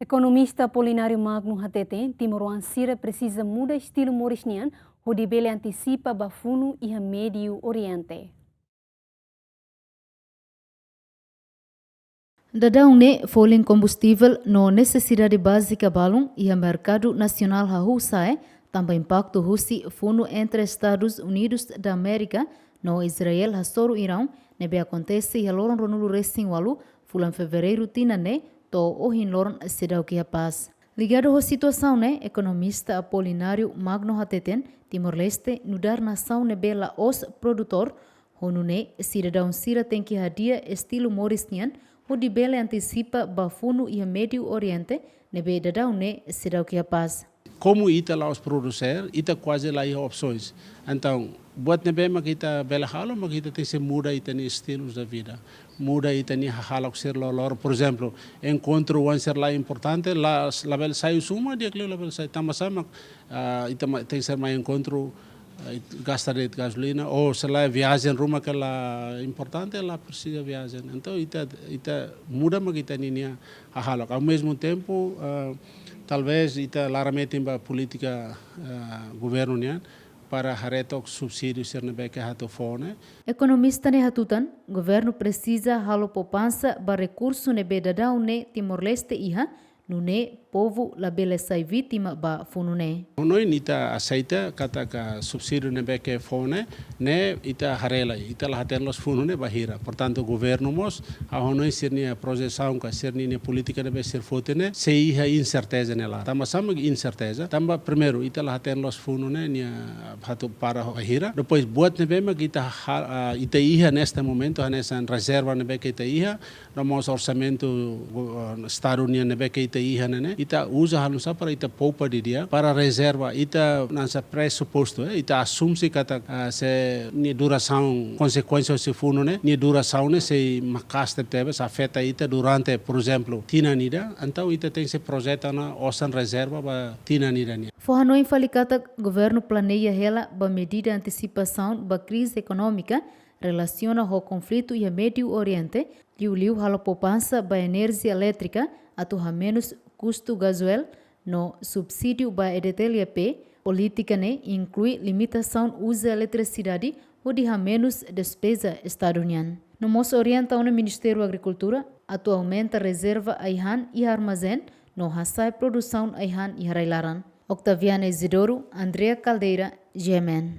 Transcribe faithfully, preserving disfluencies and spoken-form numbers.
Ekonomista Apolinário Magno hateten, timoroan sira presiza muda estilu moris nian, hodi bele antisipa ba funu iha Médiu Oriente. Daudaun ne'e, folin kombustivel no nesesidade bázika balun iha merkadu nasionál hahú sa'e, tanba impaktu husi funu entre Estadus Unidus da Amérika no Israel hasoru Iraun, ne'ebé akontese iha loron ruanulu resin ualu, fulan Fevereiru tinan ne'e, to'o ohin loron seidauk iha pás. Ligadu ho situasaun ne'e, ekonomista Apolinário Magno hateten, Timor-Leste nu'udar nasaun ne'ebé la'ós produtór, ho nune'e sidadaun sira tenke hadi'a estilu moris nian, hodi bele antisipa ba funu iha Médiu Oriente, ne'ebé daudaun ne'e seidauk iha pás. Komu ita la'ós produtór, ita kuaze la iha opsoens. Entaun, buat ne'ebé mak ita bele halo, mak ita tenke muda ita-nia estilu de vida. Muda ita-nia hahalok sira loroloron. Por ezemplu, enkontru oan sira la importante, la, labele sai husi uma, di'ak liu labele sai. Tanba sá mak, ah, ita ma-, tenke ser mai enkontru, ah, it-, gasta de'it gasolina, ou se lae viajen ruma ke la importante, la presiza viajen. Entaun, ita, ita muda mak ita-nia hahalok. Ao mesmo tempo, ah, talvés ita laran metin ba polítika, ah, governu nian, para haree took subsídiu sira ne'ebé ke atu fó ne'e. Ekonomista ne'e hatutan, governu presiza halo poupansa ba rekursu ne'ebé daudaun ne'e Timor-Leste iha, nune'e povu labele sai vítima ba funu ne'e. Hanoin ita aseita katak subsídiu ne'ebé ke fó ne'e, ne'e ita haree lai, ita la hatene loos funu ne'e ba hira. Portantu, governu mós, ha'u hanoin sira-nia projesaun ka sira-nia polítika ne'ebé sira foti ne'e, sei iha inserteza ne'e laran. Tanba sá mak inserteza? Tanba primeiru, ita la hatene loos funu ne'e nia atu para ba hira. Depois, buat ne'ebé mak ita ha-, ah, ita iha neste momento, hanesan rezerva ne'ebé ke ita iha, no mós orsamentu, ah, Estadu nian ne'ebé ke ita iha ne'e, ita uza halo nu'usá para ita poupa didi'ak, para rezerva, ita hanesan presupostu, eh, ita asumsi katak, ah, se nia durasaun, konsekuénsia husi funu ne'e, nia durasaun ne'e sei maka'as tebetebes, afeta ita durante, por ezemplu, tinan ida, entaun ita tenke projeta ona osan rezerva ba tinan ida nian. Fó hanoin fali katak governu planeia hela ba medida antisipasaun ba krize ekonómika relasiona ho konflitu iha Médiu Oriente, liuliu halo poupansa ba enerjia elétrika, atu hamenus kustu gazoel, no subsídiu ba E D T L P. Polítika ne'e inklui limitasaun uza eletrisidade, hodi hamenus despeza Estadu nian. No mós orienta ona Ministériu Agrikultura atu aumenta rezerva ai-han iha armazén, no hasa'e produsaun ai-han iha rai-laran. Octaviana Isidoro, Andrea Caldeira, G M N.